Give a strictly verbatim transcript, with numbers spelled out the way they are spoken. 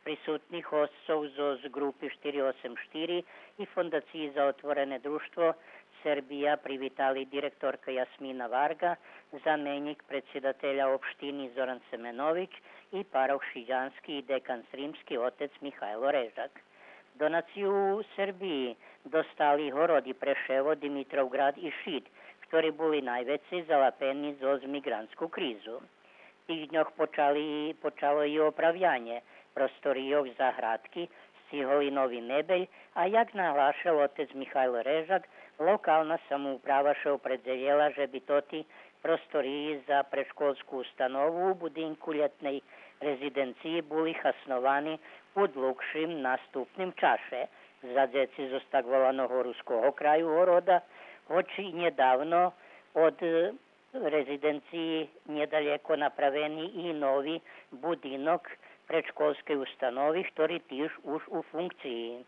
Присутних госцох зоз ґрупи штири осем штири и Фондациї за отворене дружтво Сербия привитали директорка Ясмина Варґа, заменїк предсидателя општини Зоран Семенович и парох шиджански и декан сримски отец Михайло Режак. Донацию у Сербиї достали город и Прешево, Димитровґрад и Шид, хтори були найвецей залапени зоз миґрантску кризу. Тих дньох почало и оправянє просторийох заградки з циґлинови мебель, а як наглашел отец Михайло Режак, локална самоуправа ше опредзелєла же би тоти просториї за предшколску установу у будинку лєтней резиденциї були хасновани у длугшим наступним чаше. За дзеци зоз так воланого руского краю города, гоч и нєдавно од резиденциї нєдалеко направени и нови будинок предшколскей установи, хтори тиж уж у функциї.